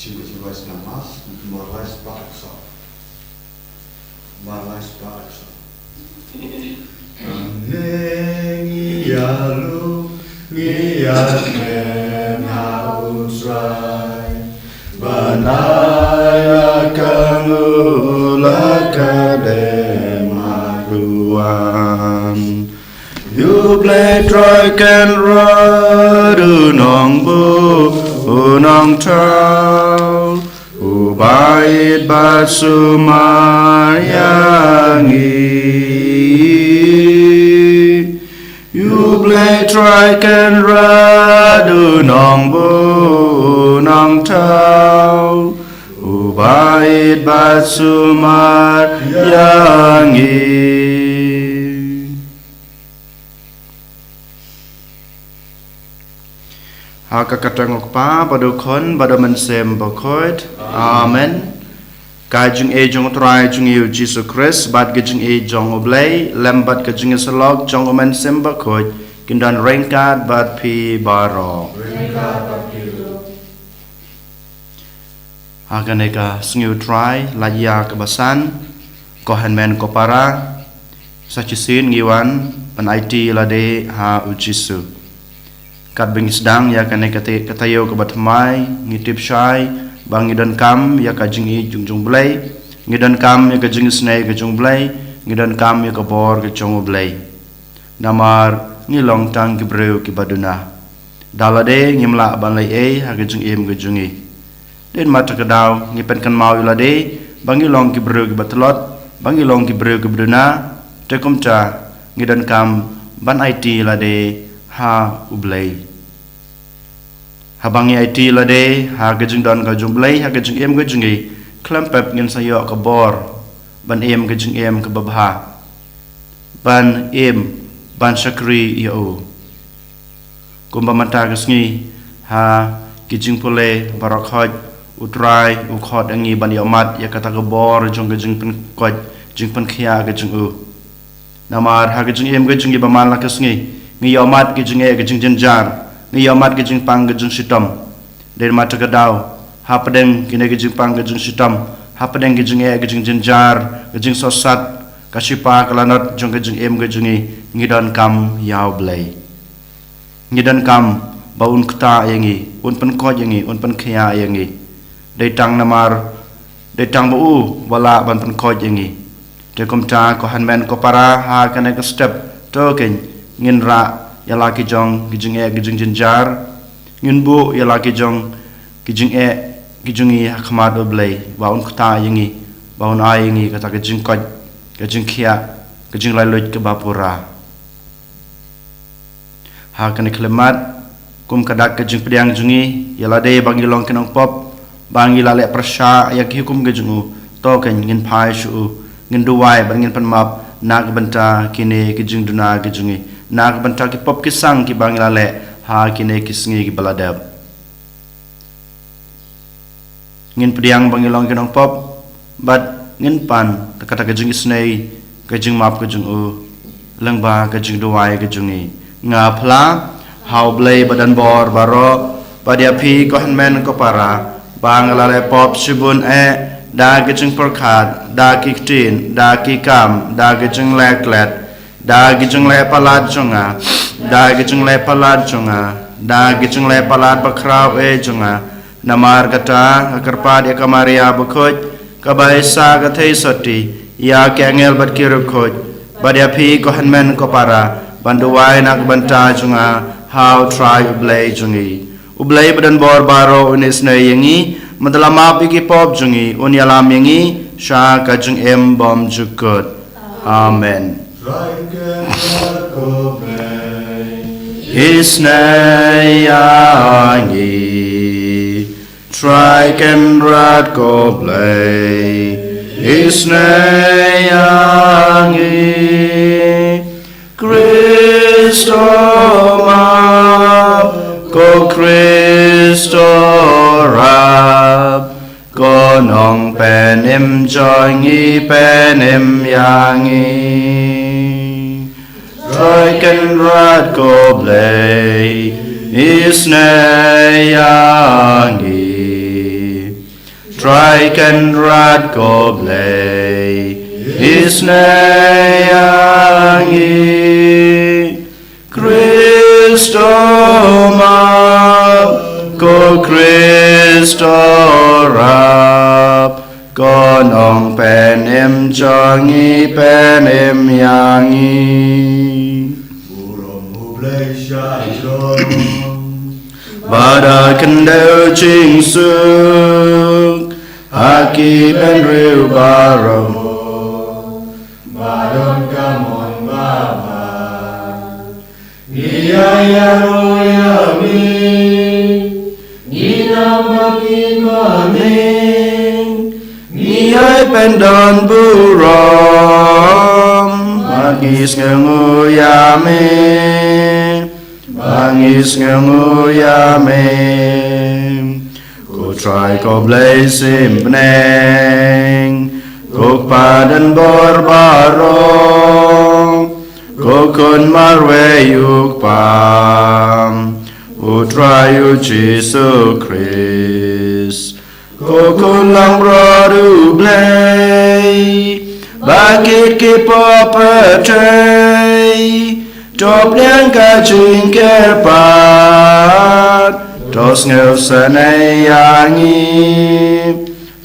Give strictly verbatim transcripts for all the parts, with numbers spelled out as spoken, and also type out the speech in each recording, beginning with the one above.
Jingkyrkhu West Namas, Morlai Spah Aksah. Morlai Spah Aksah. Ngi ïalu, ngi ïakren ha U Trai. Ban ai ïa ka ngula ka dem ha duwan. U Blei Trai Kynrad u nongbuh u nongthaw, u bait bad sumar ïa ngi. U Blei Trai Kynrad u nongbuh u nongthaw, u bait bad sumar ïa ngi. Ha ka kyrteng u Kpa bad u Khun bad u Mynsiem Bakhuid. Amen. Ka jingïeit jong U Trai jong ngi U Jisu Khrist bad ka jingïeit jong U Blei lem bad ka jingïasyllok jong U Mynsiem Bakhuid kin don ryngkat bad phi baroh. Ha kane ka sngi U Trai, la ïa ka basan, ko hynmen ko para, sa shisien ngi wan ban aiti lade ha U Jisu. Katba ngi sdang ïa kane ka te-, ka taïew kaba thymmai, ngi tip shai ba ngi donkam ïa ka jingïeit jong jong U Blei, ngi donkam ïa ka jingisynei ka jong U Blei, ngi donkam ïa ka bor ka jong U Blei. Namar ngi long tang ki briew kiba duna. Da lade ngim lah ban leh ei ha ka jingim ka jong ngi. Dei namar kata ka daw ngi pynkynmaw ïa lade ba ngi long ki briew kiba tlot, ba ngi long ki briew kiba duna, te kumta ngi donkam ban aiti lade ha U Blei. Haba ngi aiti lade ha ka jingdon ka jong U Blei ha ka jingim ka jong ngi, khlem pep ngin sa ïoh ka bor ban im ka jingim kaba bha, ban im, ban shakri ïa U. Kumba mynta ka sngi ha ki jingpule baroh khoit, U Trai u khot ïa ngi ban ïohmad ïa kata ka bor jong ka jingpynkoit, jingpynkhiah ka jong U. Namar ha ka jingim ka jong ngi ba man la ka sngi, ngi ïohmad ka jingeh ka jingjynjar, ngi ïohmad ka jingpang ka jingshitom. Dei namar kata ka daw, hapdeng kine ka jingpang ka jingshitom, hapdeng ka jingeh ka jingjynjar, ka jingsohsat, ka shipa ka lanot jong ka jingim ka jong ngi, ngi donkam ïa U Blei. Ngi donkam ba Un ktah ïa ngi, Un pynkoit ïa ngi, Un pynkhiah ïa ngi. Dei tang namar, dei tang ba U ba lah ban pynkoit ïa ngi. Te kumta ko hynmen ko para, ha kane ka step, to kein ngin rah ïa la ki jong ki jingeh ki jingjynjar, ngin buh ïa la ki jong ki jingeh ki jong ngi ha khmat U Blei, ba Un ktah ïa ngi, ba Un ai ïa ngi kata ka jingkoit, ka jingkhiah, ka jinglait luid kaba pura. Ha kane ka khyllipmat, kum ka dak ka jingpdiang jong ngi, ïa lade ba ngi long ki nongpop, ba ngi la leh pyrshah ïa ki hukum ka jong U, to kein ngin phai sha U, ngin duwai bad ngin pan map na ka bynta kine ki jingduna ki jong ngi, na ka bynta ki pop ki sang kiba ngi la leh ha kine ki sngi kiba la dep. Ngin pdiang ba ngi long ki nongpop, bad ngin pan, da kata ka jingisynei, ka jingmap ka jong U, lyngba ka jingduwai ka jong ngi. Nga phla ha U Blei badonbor baroh, bad ïa phi ko hynmen ko para, ba nga la leh pop shibun eh, da ki jingpyrkhat, da ki ktien, da ki kam, da ki jingleh klet, da ki jingleh palat jong nga, da ki jingleh palat jong nga, da ki jingleh palat bakhraw eh jong nga. Namar kata, nga kyrpad ïa ka Maria bakhuid, kaba ai sa ka theisotti ïa ki angel bad ki riewkhuid, bad ïa phi ko hynmen ko para, ban duwai na ka bynta jong nga ha U Trai U Blei jong ngi. U Blei badonbor baroh un isynei ïa ngi, mynta la map ïa ki pop jong ngi, un ïalam ïa ngi sha ka jingim bymjukut. Amen. Isynei ïa ngi. Trai Kynrad ko Blei, isynei ïa ngi. Khristo map, ko Khristo rap, ko Nongpynim jong ngi, pynim ïa ngi. Trai Kynrad ko Blei, isynei ïa ngi. Trai Kynrad ko Blei, isnei ïa ngi. Khrist to map, ko Khrist to rap, ko Nongpynim jong ngi, pynim ïa ngi. Burom U Blei sha jong. Ba da khyndew jingsuk ha ki bynriew baroh. Ba don ka mon babha. Ngi ïa ïaroh ïa me. Ngi nam ba ki ma me. Ngi ïai pyndon burom. Ba ngi sngewnguh ïa me. Ba ngi sngewnguh ïa me. Ko Trai ko Blei symbneng, ko Kpa don bor baroh, ko Khun marwei U Kpa, U Trai U Jisu Khrist. Ko Khun langbrot U Blei, ba kit ki pop pyrthei, to pdiang ka jingkyrpad, to sngewsynei ïa ngi,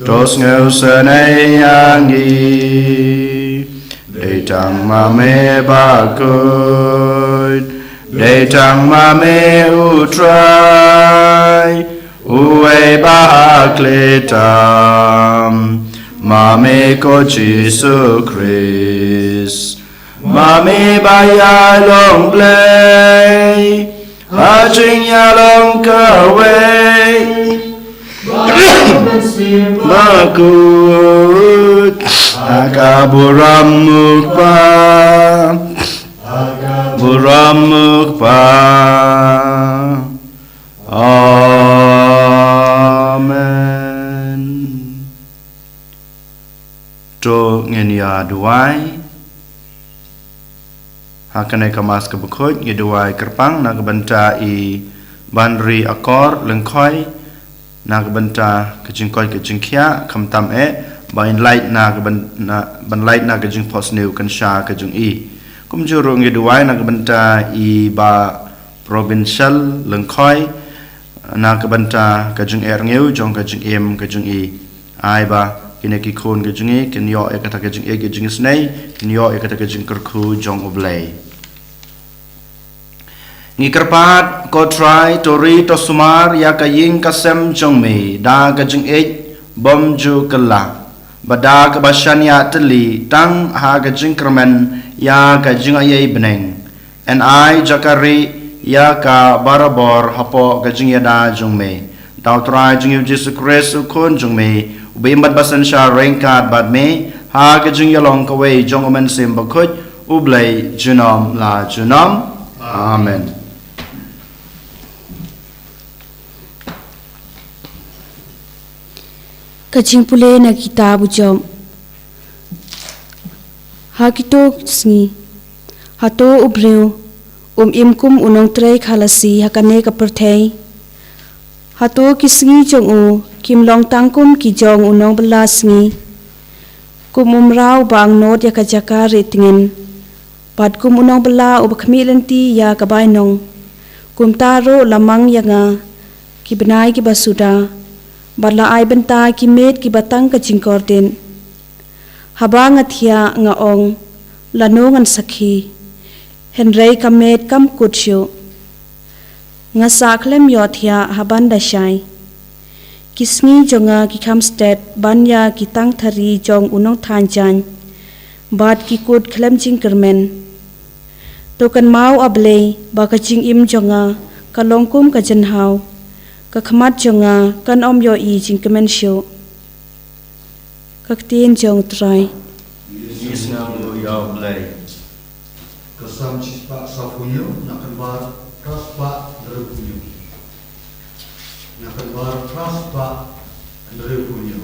to sngewsynei ïa ngi. Dei tang ma me bakhuid, dei tang ma me U Trai, uwei ba ha khlieh tam, ma me ko Jisu Khrist, ma me ba ïalong Blei, ha jingïalong kawei, bakhuid, ha ka burom U Kpa, ha ka burom U Kpa. Amen. To ngin ïa duwai. Ha kane ka Mass kaba khuid ngi duwai kyrpang na ka bynta i Banri Akor Lyngkhoi, na ka bynta ka jingkoit ka jingkhiah, khamtam eh ba in lait na ka byn-, na, ban lait na ka jingphohsniew kynsha ka jong i. Kumjuh ruh ngi duwai na ka bynta i Bah Provincial Lyngkhoi, na ka bynta ka jingeh rngiew jong ka jingim ka jong i. Ai ba kine ki khun ka jong i kin ïoh ïa kata ka jingeh ka jingisnei, kin ïoh ïa kata ka jingkyrkhu jong U Blei. Ngi kyrpad, ko Trai, to ri to sumar ïa ka ïing ka sem jong me da ka jingïeit bym ju kylla, bad da kaba shaniah tylli tang ha ka jingkyrmen ïa ka jingaiei bneng. Yn ai jaka rieh ïa ka barabor hapoh ka jingïada jong me, da U Trai jong ngi U Jisu Khrist U Khun jong me, uba im bad ba synshar ryngkat bad me ha ka jingïalong kawei jong U Mynsiem Bakhuid, U Blei junom la junom. Amen. Ka jingpule na kitab U Job. Ha kito ki sngi, hato u briew um im kum u nongtrei khalasi ha kane ka pyrthei? Hato ki sngi jong u kim long tang kum ki jong u nongbylla sngi, kum u mraw ba angnud ïa ka jaka rieh tngen, bad kum u nongbylla uba khmih lynti ïa ka bainong? Kumta ruh la mang ïa nga ki bnai kiba suda, bad la ai bynta ki miet kiba tang ka jingkordit. Haba nga thiah nga ong, lano ngan sakhi? Hynrei ka miet kam kut shuh. Nga sah khlem ïohthiah haban da shai. Ki sngi jong nga ki kham stet ban ïa ki tang thari jong u nongthaiñ jaiñ, bad ki kut khlem jingkyrmen. To kynmaw, A Blei, ba ka jingim jong nga ka long kum ka jynhaw, ka khmat jong nga kan ym ïohi jingkmen shuh. Ka ktien jong U Trai. Ngi sngewnguh ïa U Blei. Ka Salm shispah sawphew hynñiew, na ka nbar phra spah hynriewphew hynñiew. Na ka nbar phra spah hynriewphew hynñiew.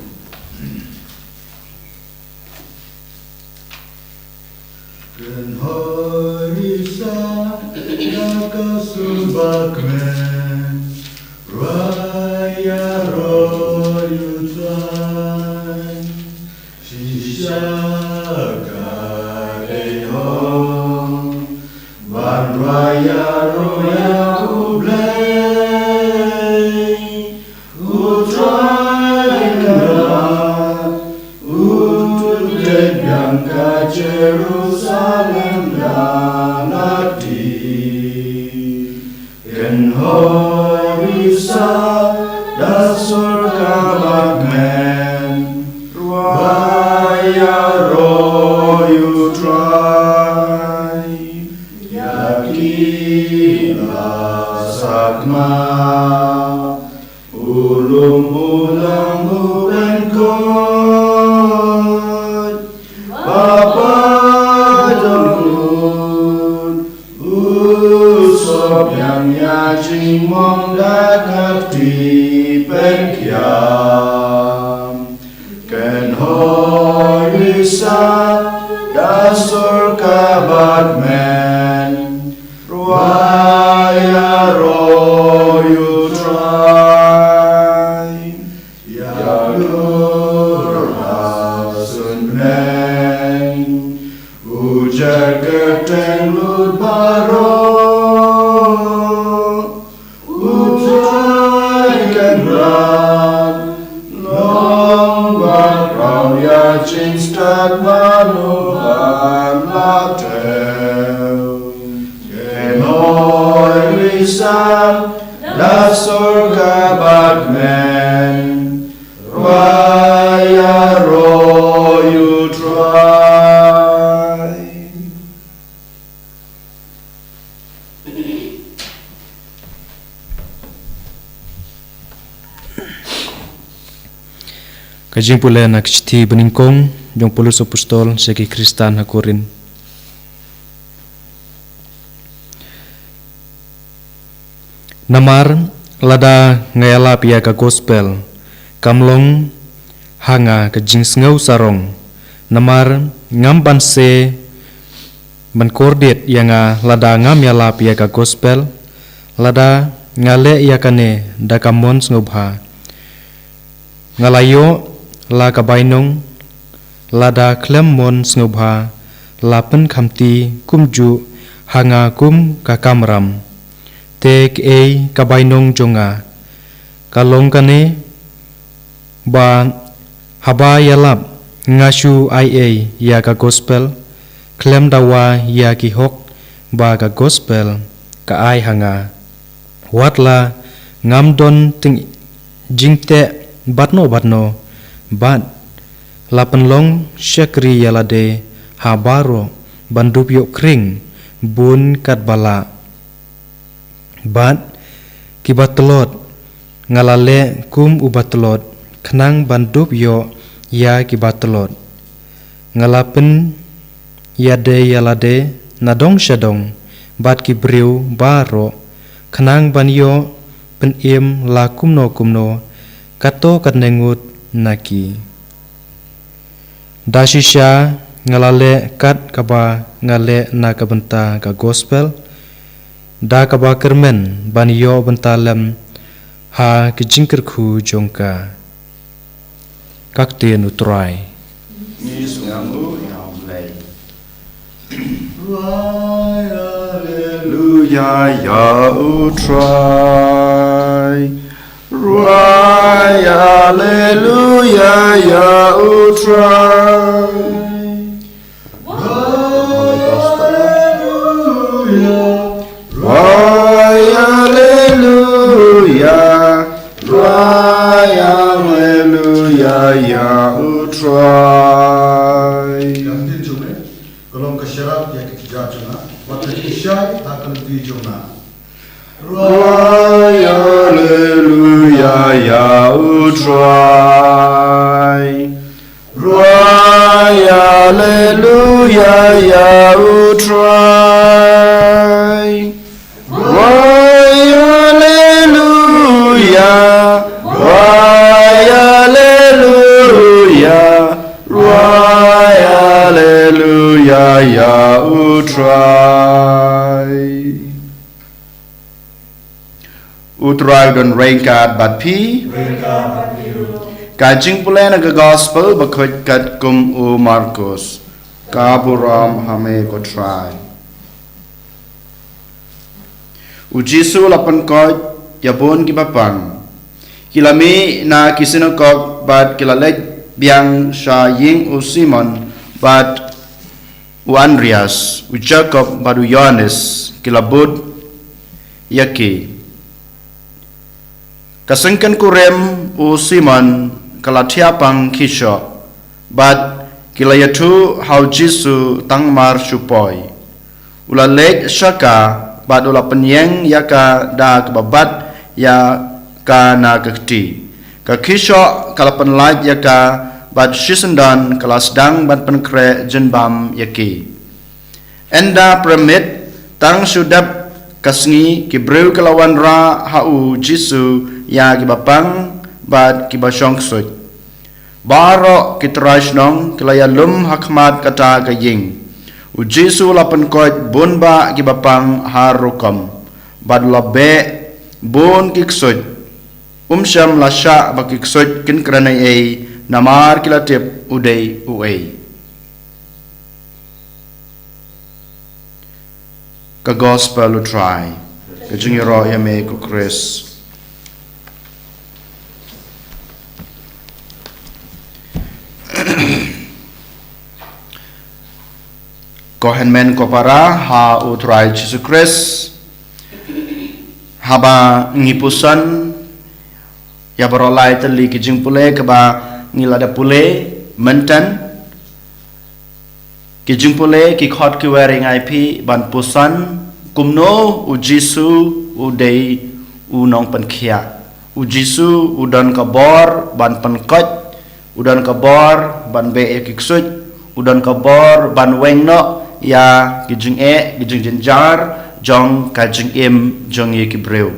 Kynhoi sa ïa ka sur ba kmen, rwai ïaroh ïa U Trai. Ba ïaroh ïa U Blei, U Trai Kynrad, U dei biang ka Jerusalem da lade. Kynhoi risa da sur ka ba kmen, rwai ïaroh ïa U Trai. Ïa ki la sakma, u lum u lang u pynkoit, ba paidbah u sop ïa jingmong da ka kti pynkiam. Kynhoi risa da sur ka ba kmen, rwai ïaroh ïa U Trai. Ïa dur ha suiñ bneng, u jer kyrteng lut baroh. U Trai Kynrad, long ba khraw ïa jingstad, mano ban la thew. Kynhoi risa da sur ka ba kmen, rwai ïaroh ïa U Trai. Ka jingpule na ka shithi banyngkong jong u Paulus Apostol sha ki Khristan ha Korinth. Namar lada nga ïalap ïa ka gospel, kam long ha nga ka jingsngew sarong, namar ngam banse ban kordit ïa nga lada ngam ïalap ïa ka gospel. Lada nga leh ïa kane da ka mon sngewbha, nga la ïoh la ka bainong. Lada khlem mon sngewbha la pynkhamti kumjuh ha nga kum ka kamram, te kaei ka bainong jong nga? Ka long kane, ba haba ïalap nga shu ai ei ïa ka gospel, khlem dawa ïa ki hok ba ka gospel ka ai ha nga. Wat la ngam don jingteh batno batno, bad la pynlong shakri ïa lade ha baroh ban dup ïoh khring bun katba lah. Bad kiba tlot, nga la leh kum uba tlot khnang ban dup ïoh ïa kiba tlot. Nga la pynïadei ïa lade na dong sha dong bad ki briew baroh, khnang ban ïoh pynim la kumno kumno katto katne ngut na ki. Da shisha nga la leh kat kaba nga leh na ka bynta ka gospel, da kaba kyrmen ban ïoh bynta lem ha ki jingkyrkhu jong ka. Ka ktien U Trai. Ngi sngewbha ïa U Blei. Rwai haleluya ïa U Trai. Rwai haleluya ïa U Trai. Rwai haleluya. Rwai haleluya. Rwai haleluya ïa U Trai. Ka ktien jong me ka long ka sharad ïa ki jingïaid jong nga, bad ka jingshai ha ka lynti jong nga. Rwai haleluya ïa U Trai. Rwai haleluya ïa U Trai. Rwai haleluya. Rwai haleluya. Rwai haleluya ïa U Trai. U Trai u don ryngkat bad phi. Ka jingpule na ka gospel bakhuid katkum u Markos. Ka burom ha me ko Trai. U Jisu u la pynkoit ïa bun kiba pang. Ki la mih na ki synagog bad ki la leit biang sha ïing u Simon bad u Andreas, u Jakob bad u Ïoannis, ki la bud ïa ki. Ka syngken kurim u Simon ka la thiah pang khie shuh, bad ki la ïathuh ha u Jisu tang mar shu poi. U la leit sha ka, bad u la pynïeng ïa ka da kaba bat ïa ka na ka kti. Ka khie shuh ka la pynlait ïa ka, bad shisyndon ka la sdang ban pynkhreh jingbam ïa ki. Ynda premit, tang shu dep ka sngi, ki briew ki la wanrah ha u Jisu ïa kiba pang bad kiba shong ksuid. Baroh ki trai shnong ki la ïalum ha khmat kata ka ïing. U Jisu u la pynkoit bun bah kiba pang ha rukom, bad u la beh bun ki ksuid. Um shym la shah ba ki ksuid kin kren ei ei, namar ki la tip u dei uei. Ka Gospel u Trai. Ka jingïaroh ïa me ko Khrist. Ko hynmen ko para ha u Trai Jisu Khrist. Haba ngi puson ïa baroh lai tylli ki jingpule kaba ngi la dep pule mynta, ki jingpule ki khot ki wer ïa ngi phi ban puson kumno u Jisu u dei u nongpynkhiah. U Jisu u don ka bor ban pynkoit, u don ka bor ban beh ïa ki ksuid, u don ka bor ban weng noh ïa ki jingeh, ki jingjynjar jong ka jingim jong ngi ki briew.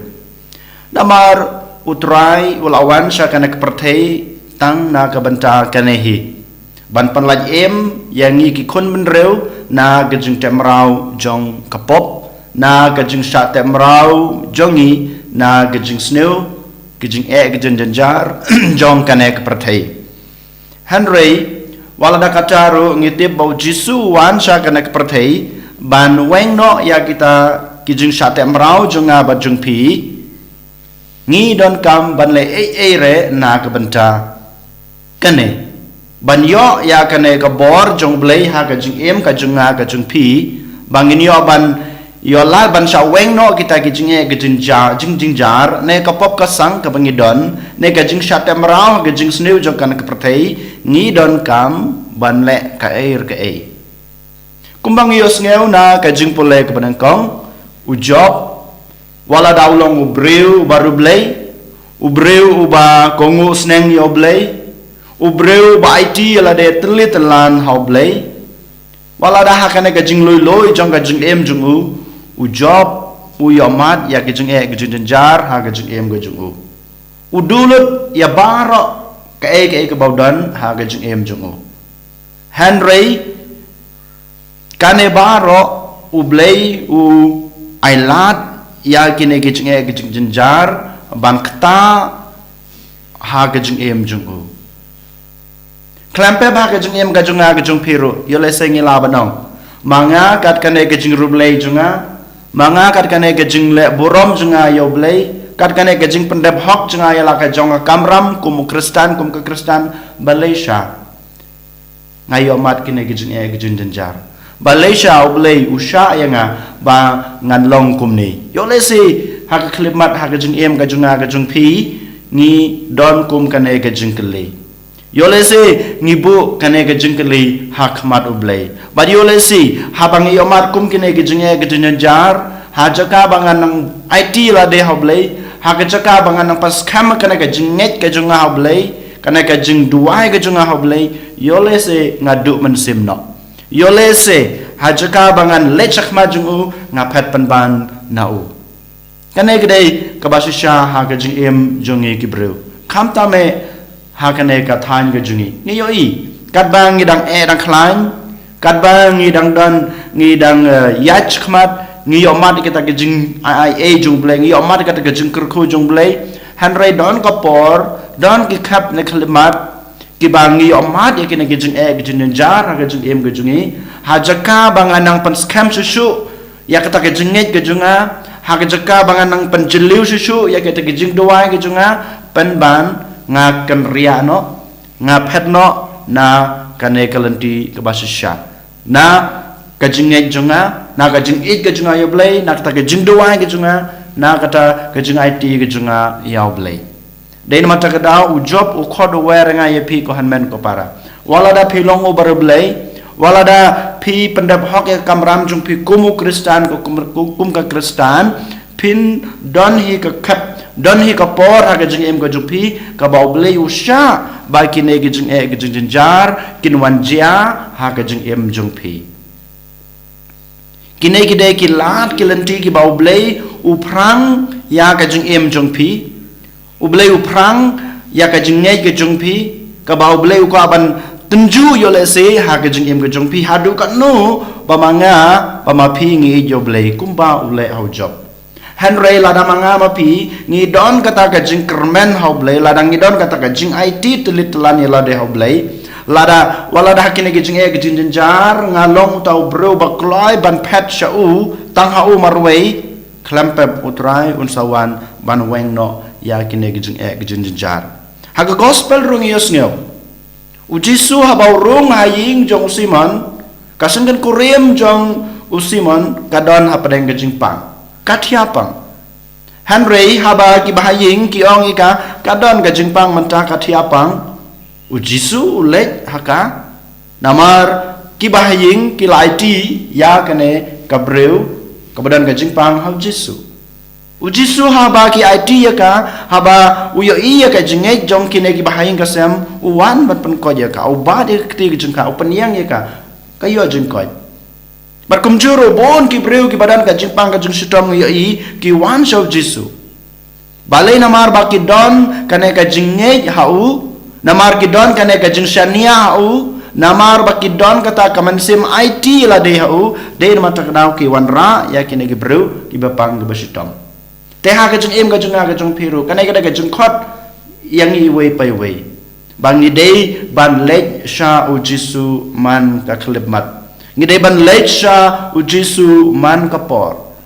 Namar u Trai u la wan sha kane ka pyrthei tang na ka bynta kane hi, ban pynlait im ïa ngi ki khun bynriew na ka jingtep mraw jong ka pop, na ka jingshah tep mraw jong ngi, na ka jingsniew, ka jingeh, ka jingjynjar jong kane ka pyrthei. Hynrei wat la da kata ruh ngi tip ba u Jisu u wan sha kane ka pyrthei ban weng noh ïa kita ki jingshah tep mraw jong nga bad jong phi. Ngi donkam ban leh ei ei re na ka bynta kane, ban ïoh ïa kane ka bor jong u Blei ha ka jingim ka jong nga ka jong phi, ba ngin ïoh ban ïoh lad ban shah weng noh kita ki jingeh, ki jingja-, jing-, jingjynjar, ne ka pop ka sang kaba ngi don, ne ka jingshah tep mraw, ka jingsniew jong kane ka pyrthei, ngi donkam ban leh kaei re kaei. Kumba ngi ïohsngew na ka jingpule kaba nyngkong, u Job, wat la da u long u briew uba riewblei, u briew uba kohnguh sneng ïa u Blei, u briew uba aiti ïa lade tylli tyllan ha u Blei, wat la da ha kane ka jinglui lui jong ka jingim jong u, u Job u ïohmad ïa ka jingeh, ka jingjynjar ha ka jingim ka jong u. U duh lut ïa baroh kaei kaei kaba u don ha ka jingim jong u. Hynrei kane baroh u Blei u ai lad ïa kine ki jingeh, ki jingjynjar ban kta ha ka jingim jong u. Khlem pep ha ka jingim ka jong nga ka jong phi ruh, ïoh lehse ngi lah ban ong, ma nga kat kane ka jingriewblei jong nga, ma nga kat kane ka jingleh burom jong nga ïa u Blei, kat kane ka jingpyndep hok jong nga ïa la ka jong ka kamram kum u Khristan, kum ka Khristan, balei sha nga ïohmad kine ki jingeh, ki jingjynjar. Balei sha u Blei u shah ïa nga ba ngan long kumne. Ïoh lehse ha ka khyllipmat ha ka jingim ka jong nga ka jong phi ngi don kum kane ka jingkylli. Ïoh lehse ngi buh kane ka jingkylli ha khmat u Blei. Bad ïoh lehse haba ngi ïohmad kum kine ki jingeh, ki jingjynjar, ha jaka ba ngan nang aiti lade ha u Blei, ha ka jaka ba ngan nang pynskhem kane ka jingngeit ka jong nga ha u Blei, kane ka jingduwai ka jong nga ha u Blei, ïoh lehse nga duh mynsiem noh. Ïoh lehse ha jaka ba ngan leit shakhmat jong u nga phet pynban na u. Kane ka dei kaba shisha ha ka jingim jong ngi ki briew. Khamtam eh ha kane ka thaiñ ka jong ngi. Ngi ïohi katba ngi dang eh dang khlaiñ, katba ngi dang don, ngi dang, eh, ïaid shakhmat, ngi ïohmad ïa kita ki jingai ei jong u Blei, ngi ïohmad ïa kita ki jingkyrkhu jong u Blei. Hynrei don ka por, don ki khep ne khyllipmat kiba ngi ïohmad ïa kine ki jingeh, ki jingjynjar ha ka jingim ka jong ngi. Ha jaka ba ngan nang pynskhem shuh shuh ïa kata ka jingngeit ka jong nga, Ha ka jaka ba nga nang pynjylliew shuh shuh ïa kita ki jingduwai ki jong nga, pynban nga kynriah noh, nga phet noh na kane ka lynti kaba shisha, na ka jingngeit jong nga, na ka jingïeit ka jong nga ïa U Blei, na kata ka jingduwai ka jong nga, na kata ka jingaiti ka jong nga ïa U Blei. Dei namar kata ka daw u Job u khot u wer ïa nga ïa phi, ko hynmen ko para. Wat lada phi long u bariewblei, wat lada phi pyndep hok ïa ka kamram jong phi kum u Khristan, ko kum, kum, kum ka Khristan, phin don hi ka khep, don hi ka por ha ka jingim ka jong phi, kaba U Blei u shah ba kine ki jingeh ki jingjynjar kin wan jia ha ka jingim jong phi. Kine ki dei ki lad ki lynti kiba U Blei u phrang ïa ka jingim jong phi. U Blei u phrang ïa ka jingngeit ka jong phi, kaba U Blei u kwah ban tynjuh ïoh lehse ha ka jingim ka jong phi, haduh katno ba ma nga ba ma phi ngi ïeit ïa U Blei kumba u leh ha u Job. Hynrei lada ma nga ma phi ngi don kata ka jingkyrmen ha U Blei, lada ngi don kata ka jingaiti tylli tyllan ïa lade ha U Blei, lada, wat lada ha kine ki jingeh ki jingjynjar nga long uta u briew ba kloi ban phet sha u tang ha u marwei, khlem pep U Trai un sa wan ban weng noh ïa kine ki jingeh ki jingjynjar. Ha ka gospel ruh ngi ïohsngew, U Jisu haba u rung ha ïing jong u Simon, ka syngkynkurim jong u Simon ka don hapdeng ka jingpang, ka thiah pang. Hynrei haba kiba ha ïing ki ong ïa ka, ka don ka jingpang mynta, ka thiah pang, U Jisu u leit ha ka. Namar kiba ha ïing ki la aiti ïa kane ka briew kaba don ka jingpang ha U Jisu. U Jisu haba ki aiti ïa ka, haba u ïohi ïa ka jingngeit jong kine kiba ha ïing ka sem, u wan ban pynkoit ïa ka, u bat ïa ka kti ka jong ka, u pynïeng ïa ka, ka ïoh jingkoit. Bad kumjuh ruh bun ki briew kiba don ka jingpang ka jingshitom ngi ïohi ki wan sha U Jisu. Balei? Namar ba ki don kane ka jingngeit ha u, namar ki don kane ka jingshaniah ha u, namar ba ki don kata ka mynsiem aiti lade ha u, dei namar kata ka daw ki wanrah ïa kine ki briew kiba pang kiba shitom. Te ha ka jingim ka jong nga ka jong phi ruh, kane ka dei ka jingkhot ïa ngi iwei pa iwei, ba ngi dei ban leit sha U Jisu man ka khyllipmat. Ngi dei ban leit sha U Jisu man ka por.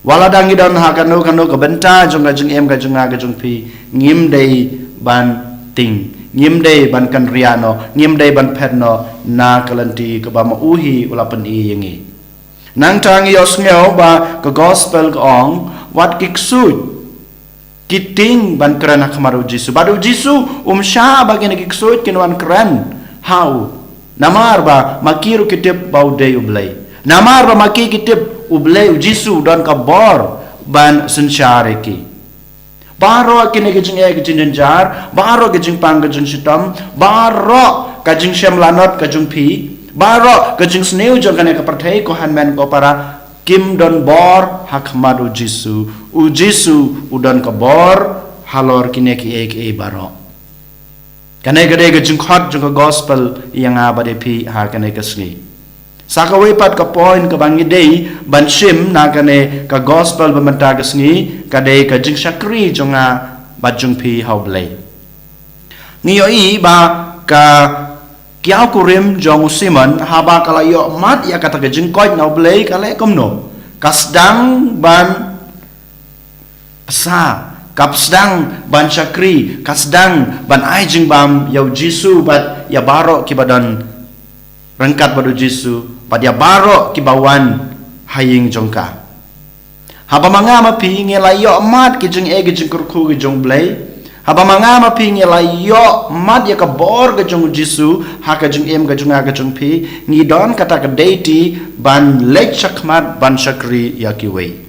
Wat lada ngi don ha kano kano ka bynta jong ka jingim ka jong nga ka jong phi, ngim dei ban tieng, ngim dei ban kynriah noh, ngim dei ban phet noh na ka lynti kaba ma u hi u la pyni ïa ngi. Nangta ngi ïohsngew ba ka gospel ka ong, wat ki ksuid ki tieng ban kren ha khmat U Jisu. Bad U Jisu um shah ba kine ki ksuid kin wan kren ha u. Namar ba ma ki ruh ki tip ba u dei U Blei. Namar ba ma ki ki tip U Blei, U Jisu u don ka bor ban synshar ïa ki. Baroh kine ki jingeh ki jingjynjar, baroh ki jingpang ki jingshitom, baroh ka jingshem lanot ka jong phi, baroh ka jingsniew jong kane ka pyrthei, ko hynmen ko para, kim don bor ha khmat U Jisu. U Jisu u don ka bor halor kine kiei kiei baroh. Kane ka dei ka jingkhot jong ka gospel ïa nga bad ïa phi ha kane ka sngi. Sa kawei pat ka point kaba ngi dei ban shim na kane ka gospel ba mynta ka sngi, ka dei ka jingshakri jong nga bad jong phi ha U Blei. Ngi ïohi ba ka kiaw kurim jong u Simon, haba ka la ïoh mad ïa kata ka jingkoit na U Blei, ka leh kumno? Ka sdang ban psa, ka sdang ban shakri, ka sdang ban ai jingbam ïa U Jisu bad ïa baroh kiba don ryngkat bad U Jisu, bad ïa baroh kiba wan ha ïing jong ka. Haba ma nga ma phi ngi la ïoh mad ki jingeh ki jingkyrkhu ki jong U Blei, haba ma nga ma phi ngi la ïoh mad ïa ka bor ka jong U Jisu ha ka jingim ka jong nga ka jong phi, ngi don kata ka duty ban leit shakhmat ban shakri ïa kiwei.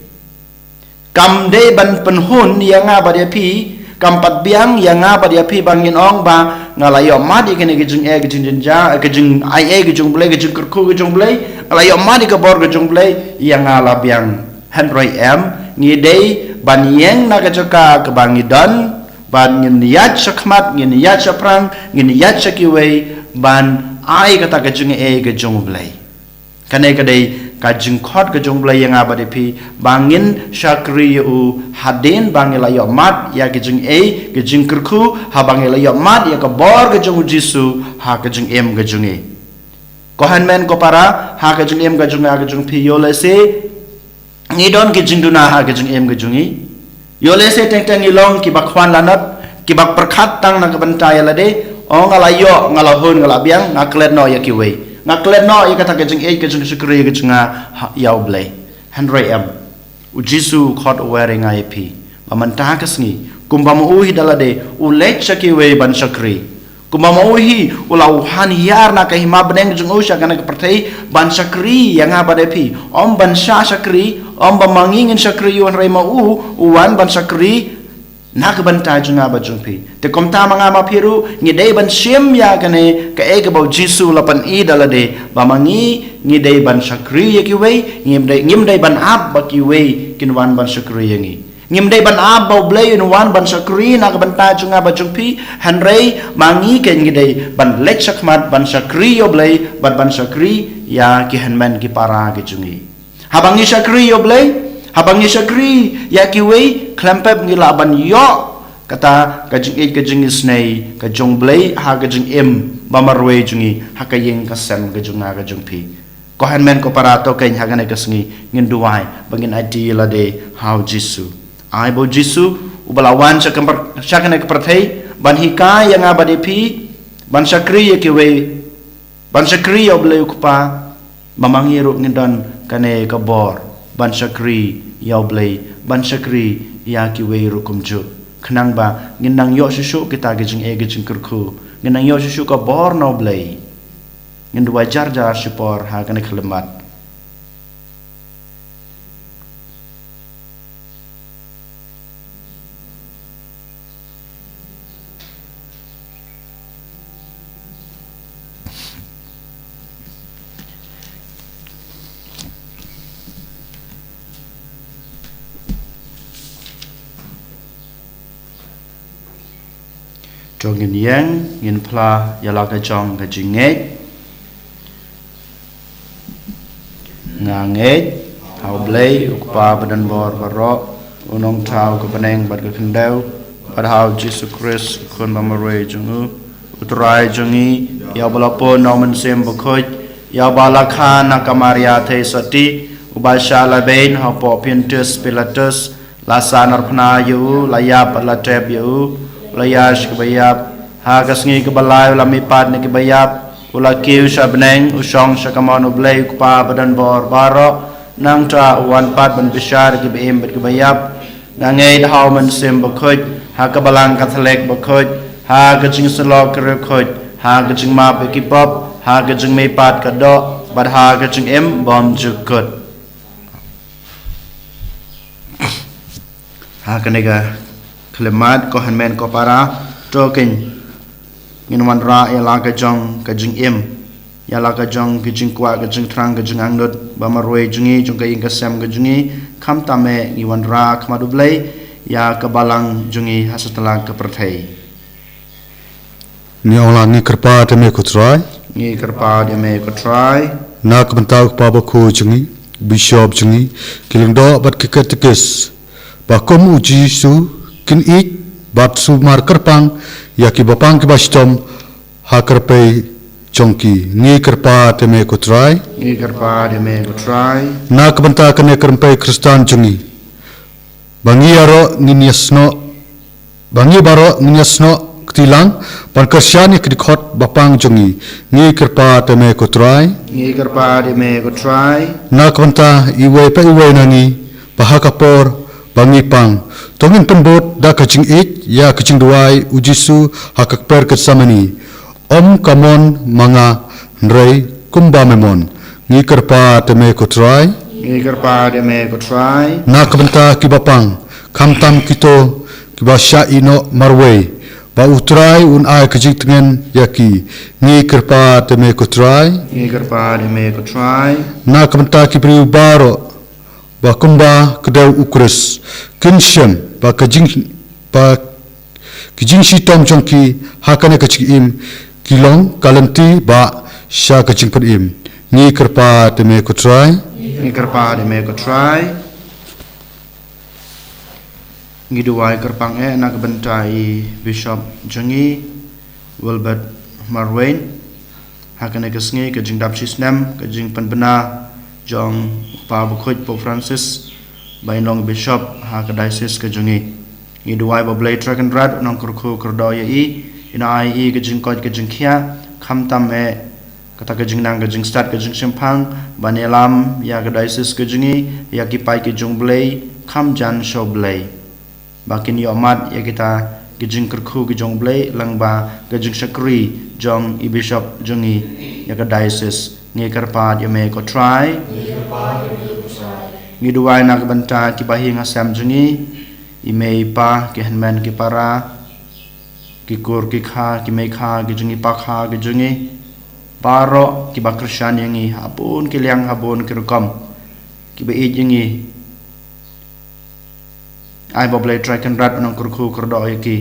Kam dei ban pynhun ïa nga bad ïa phi, kam pat biang ïa nga bad ïa phi ba ngin ong ba nga la ïoh mad ïa kine ki jingeh ki jingjynjar, ki jingaiei ki jong U Blei, ki jingkyrkhu ki jong U Blei, nga la ïoh mad ïa ka bor ka jong U Blei, ïa nga la biang. Hynrei em, ngi dei ban ïeng na ka jaka kaba ngi don, ban ngin ïaid shakhmat, ngin ïaid shaphrang, ngin ïaid sha kiwei, ban ai kata ka jingaiei ka jong U Blei. Kane ka dei ka jingkhot ka jong U Blei ïa nga bad ïa phi, ba ngin shakri ïa u hadien ba ngi la ïoh mad ïa ki jingaiei ki jingkyrkhu, haba ngi la ïoh mad ïa ka bor ka jong U Jisu ha ka jingim ka jong ngi. Ko hynmen ko para, ha ka jingim ka jong nga ka jong phi, ïoh lehse ngi don ki jingduna ha ka jingim ka jong ngi. Ïoh lehse teng teng ngi long kiba khwan lanot, kiba pyrkhat tang na ka bynta ïa lade. O, nga la ïoh, nga la hun, nga la biang, nga klet noh ïa kiwei. Nga klet noh ïa kata ka jingïeit ka jingshakri ka jong nga ha, ïa U Blei. Hynrei em. U Jisu u khot u wer ïa nga ïa phi ba mynta ka sngi, kumba ma u hi da lade, u leit sha kiwei ban shakri. Kumba ma u hi u la wan hiar na ka hima bneng jong u sha kane ka pyrthei ban shakri ïa nga bad ïa phi. Ym ban shah shakri, ym ba ma ngi ngin shakri ïa u, hynrei ma u u wan ban shakri na ka bynta jong nga bad jong phi. Te kumta ma nga ma phi ruh ngi dei ban shim ïa kane kaei kaba u Jisu u la pyni da lade, ba ma ngi ngi dei ban shakri ïa kiwei, ngim dei, ngim dei ban ap ba kiwei kin wan ban shakri ïa ngi. Ngim dei ban ap ba U Blei un wan ban shakri na ka bynta jong nga bad jong phi, hynrei ma ngi keiñ ngi dei ban leit shakhmat ban shakri ïa U Blei bad ban shakri ïa ki hynmen ki para ki jong ngi. Haba ngi shakri ïa U Blei, haba ngi shakri ïa kiwei, khlem pep ngi lah ban ïoh kata ka jingïeit ka jingisynei ka jong U Blei ha ka jingim ba marwei jong ngi ha ka ïing ka sem ka jong nga ka jong phi. Ko hynmen ko para, to keiñ ha kane ka sngi ngin duwai ba ngin aiti ïa lade ha u Jisu. Ai ba u Jisu uba la wan sha ka pyr-, sha kane ka pyrthei ban hikai ïa nga bad ïa phi ban shakri ïa kiwei, ban shakri ïa U Blei U Kpa, ba ma ngi ruh ngin don kane ka bor ban shakri ïa U Blei, ban shakri ïa kiwei ruh kumjuh. Khnang ba ngin nang ïoh shuh shuh kita ki jingeh ki jingkyrkhu, ngin nang ïoh shuh shuh ka bor na U Blei. Ngin duwai jar jar shipor ha kane ka khyllipmat. To ngin ïeng, ngin phla ïa la ka jong ka jingngeit. Nga ngeit ha U Blei U Kpa badonbor baroh, U Nongthaw ka bneng bad ka khyndew, bad ha u Jisu Khrist, U Khun ba marwei jong U, U Trai jong ngi, ïa uba la pun na U Mynsiem Bakhuid, ïa uba la kha na ka Maria Theisotti, uba shah lehbeiñ hapoh Pontius Pilatus, la sahnarphna ïa U, la ïap bad la tep ïa U, U la ïaid sha kiba ïap, ha ka sngi kaba lai U la mihpat na kiba ïap, U la kiew sha bneng, U shong sha kamon U Blei U Kpa badonbor baroh, nangta U wan pat ban bishar ïa kiba im bad kiba ïap. Nga ngeit ha U Mynsiem Bakhuid, ha ka Balang Katholik bakhuid, ha ka jingïasyllok ki riewkhuid, ha ka jingmap ïa ki pop, ha ka jingmihpat ka doh, bad ha ka jingim bymjukut. Ha kane ka khyllipmat, ko hynmen ko para, to keiñ ngin wanrah ïa la ka jong ka jingim, ïa la ka jong ka jingkwah, ka jingthrang, ka jingangnud ba marwei jong ngi, jong ka ïing ka sem ka jong ngi, khamtam eh ngi wanrah ha khmat U Blei ïa ka balang jong ngi ha satlak ka pyrthei. Ngi ong lang, ngi kyrpad ïa me ko Trai. Ngi kyrpad ïa me ko Trai. Na ka bynta u kpa bakhuid jong ngi, bishop jong ngi, ki lyngdoh bad ki katekis, ba kum u Jisu kin ïeit bad sumar kyrpang ïa kiba pang kiba shitom ha ka rympei jong ki. Ngi kyrpad ïa me ko Trai. Ngi kyrpad ïa me ko Trai. Na ka bynta kane ka rympei Khristan jong ngi, ba ngi baroh ngin ïasnoh, ba ngi baroh ngin ïasnoh kti lang ban kyrshan ïa ki dkhot ba pang jong ngi. Ngi kyrpad ïa me ko Trai. Ngi kyrpad ïa me ko Trai. Na ka bynta iwei pa iwei na ngi, ba ha ka por ba ngi pang, to ngin pynbud da ka jingïeit ïa ka jingduwai u Jisu ha ka kper Gethsemani. Ym ka mon ma nga, hynrei kumba me mon. Ngi kyrpad ïa me ko Trai. Ngi kyrpad ïa me ko Trai. Na ka bynta kiba pang, khamtam kito kiba shah ïehnoh marwei, ba u Trai un ai ka jingtngen ïa ki. Ngi kyrpad ïa me ko Trai. Ngi kyrpad ïa me ko Trai. Na ka bynta ki briew baroh, ba kumba ka dei u Khrist, kin shem ba ka jing, ba ki jingshitom jong ki ha kane ka jingim ki long ka lynti ba sha ka jingpynim. Ngi kyrpad ïa me ko Trai. Ngi kyrpad ïa me ko Trai. Ngi duwai kyrpang eh na ka bynta i Bishop jong ngi, Wilbert Marwein. Ha kane ka sngi ka jingdap shisnem, ka jingpynbna jong u Kpa Bakhuid Pope Francis, ba in long Bishop ha ka diocese ka jong ngi. Ngi duwai ba U Blei Trai Kynrad un nang kyrkhu kyrdoh ïa i, in ai i ka jingkoit ka jingkhiah, khamtam eh kata ka jingnang ka jingstad ka jingshemphang ban ïalam ïa ka diocese ka jong ngi, ïa ki paid ka jong U Blei, kham jan sha U Blei. Ba kin ïohmad ïa kita ki jingkyrkhu ki jong U Blei lyngba ka jingshakri jong i Bishop jong ngi ïa ka diocese. Ngi kyrpad ïa me ko Trai. Ngi duwai na ka bynta ki bahaïing hasem jong ngi, i mei i pa, ki hynmen ki para, ki kur ki kha, ki mei kha ki jong ngi, pa kha ki jong ngi, baroh kiba kyrshan ïa ngi ha bun ki liang ha bun ki rukom, kiba ïeit ïa ngi. Ai ba U Blei Trai Kynrad un nang kyrkhu kyrdoh ïa ki,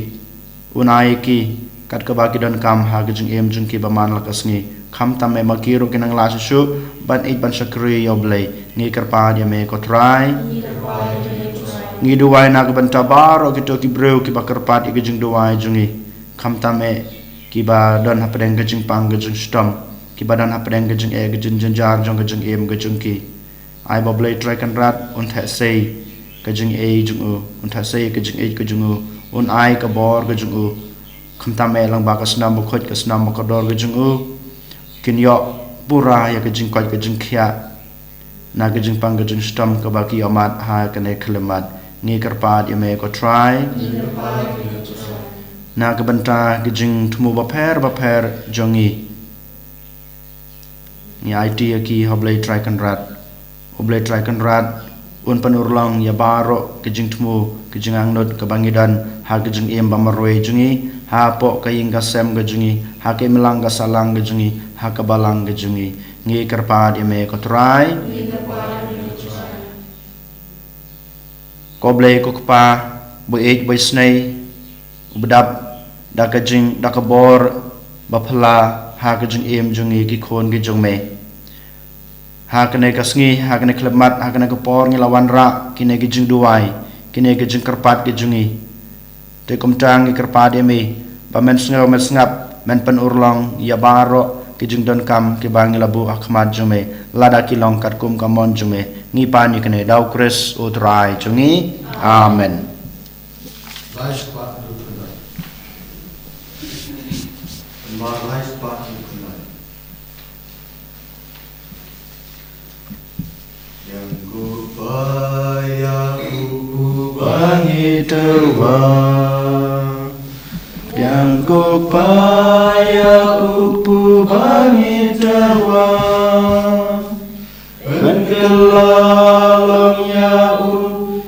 un ai ïa ki kat kaba ki donkam ha ka jingim jong ki ba man la ka sngi. Khamtam eh ma ki ruh kin nang lah shuh shuh ban ïeit ban shakri ïa U Blei. Ngi kyrpad ïa me ko Trai. Ngi duwai na ka bynta baroh kito ki briew kiba kyrpad ïa ka jingduwai jong ngi, khamtam eh kiba don hapdeng ka jingpang ka jingshitom, kiba don hapdeng ka jingeh ka jingjynjar jong ka jingim ka jong ki. Ai ba U Blei Trai Kynrad un theh sei ka jingïeit jong u, un theh sei ka jingïeit ka jong u, un ai ka bor ka jong u, khamtam eh lyngba ka snam bakhuid, ka snam bakordor ka jong u, kin ïoh pura ïa ka jingkoit ka jingkhiah na ka jingpang ka jingshitom kaba ki ïohmad ha kane ka khyllipmat. Ngi kyrpad ïa me ko Trai. Na ka bynta ka jingthmu bapher bapher jong ngi, ngi aiti ïa ki ha U Blei Trai Kynrad. U Blei Trai Kynrad un pynurlong ïa baroh ka jingthmu ka jingangnud kaba ngi don ha ka jingim ba marwei jong ngi, hapoh ka ïing ka sem ka jong ngi, ha ka imlang ka sahlang ka jong ngi, ha ka balang ka jong ngi. Ngi kyrpad ïa me ko Trai. Ko Blei ko Kpa ba ïeit ba isnei, uba dap da ka jing, da ka bor ba phylla ha ka jingim jong ngi ki khun ki jong me. Ha kane ka sngi, ha kane ka khyllipmat, ha kane ka por ngi la wanrah kine ki jingduwai, kine ki jingkyrpad ki jong ngi. Te kumta ngi kyrpad ïa me ba men sngew men sngap, men pynurlong ïa baroh ki jingdonkam kiba ngi la buh ha khmat jong me, lada ki long katkum ka mon jong me. Ngi pan ïa kane da U Khrist U Trai jong ngi. Amen. Lai spah duk khyndai. Namar lai spah duk khyndai. Pdiang ko Kpa ïa u Kpu ba ngi tyrwa. Pdiang ko Kpa ïa u Kpu ba ngi tyrwa. Pynkylla long ïa u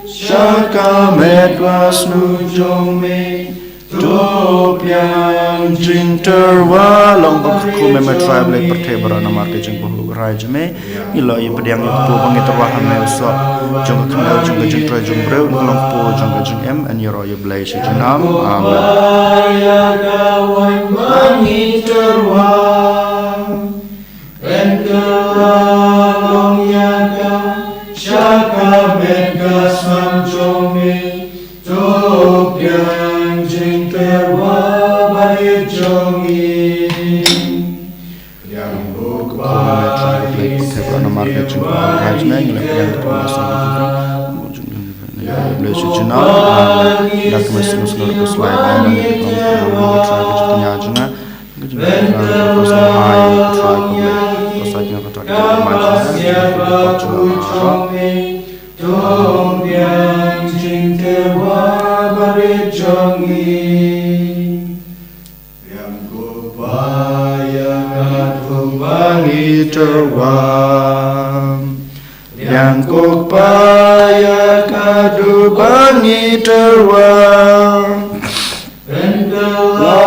sha ka met ba sniew jong me. To pdiang jingtyrwa. Long ba kyrkhu me, me Trai Blei pyrthei baroh namar ka jingbahut rai jong me. Ngi la ïa pdiang ïa u Kpu ba ngi tyrwa ha me, u soh jong ka khyndew jong ka jingtrei jong u briew, un long u Kpu jong ka jingim, yn ïaroh ïa U Blei shi junom. Amen. Ïa ka waiñ ba ngi tyrwa. Pynkylla long ïa ka sha ka met ka snam jong me. To pdiang jingtyrwa barit jong ngi. Pdiang ko Kpa ïa u Kpu. Namar ka jingbahut rai jong me, ngi la pdiang ïa u Kpu ba shisha. Bless you, Jina. Da ka mes nus nor ko slai ba ngi pdiang ïa u Kpu. Ka jingtyrwa jong nga. Ka jingtyrwa jong nga. Ka jingtyrwa jong nga. Ka jingtyrwa jong nga. To pdiang jingtyrwa barit jong ngi. Pdiang ko Kpa ïa ka duk ba ngi tyrwa. Pdiang ko Kpa ïa ka duk ba ngi tyrwa. Pynkylla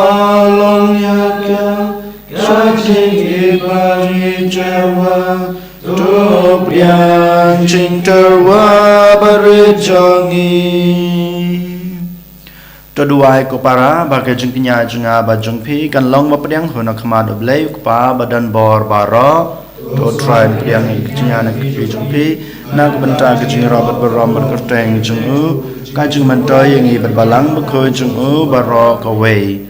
long ïa ka sha ka jingïeit ba ngi tyrwa. To pdiang jingtyrwa barit jong ngi. To duwai ko para ba ka jingkñia jong nga bad jong phi kan long ba pdiang hun ha khmat U Blei U Kpa ba don bor baroh. To Trai un pdiang ïa ka jingkñia na ka kti jong phi na ka bynta ka jingïarap bad burom bad kyrteng jong u, ka jingmyntoi ïa ngi bad Balang Bakhuid jong u baroh kawei.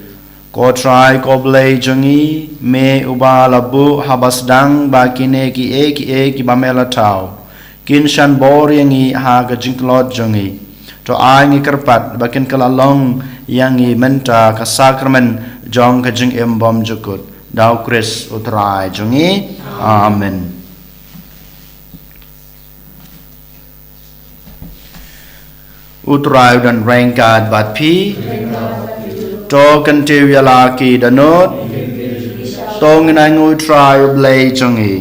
Ko Trai ko Blei jong ngi, me uba la buh haba sdang ba kine kiei kiei kiba me la thaw kin shan bor ïa ngi ha ka jingtlot jong ngi. To ai ngi kyrpad ba kin kylla long ïa ngi mynta ka sakramen jong ka jingim bymjukut. Da U Khrist U Trai jong ngi. Amen. U Trai u don ryngkat bad phi. To kyntiew ïa la ki dohnud. To ngin ainguh ïa U Trai U Blei jong ngi.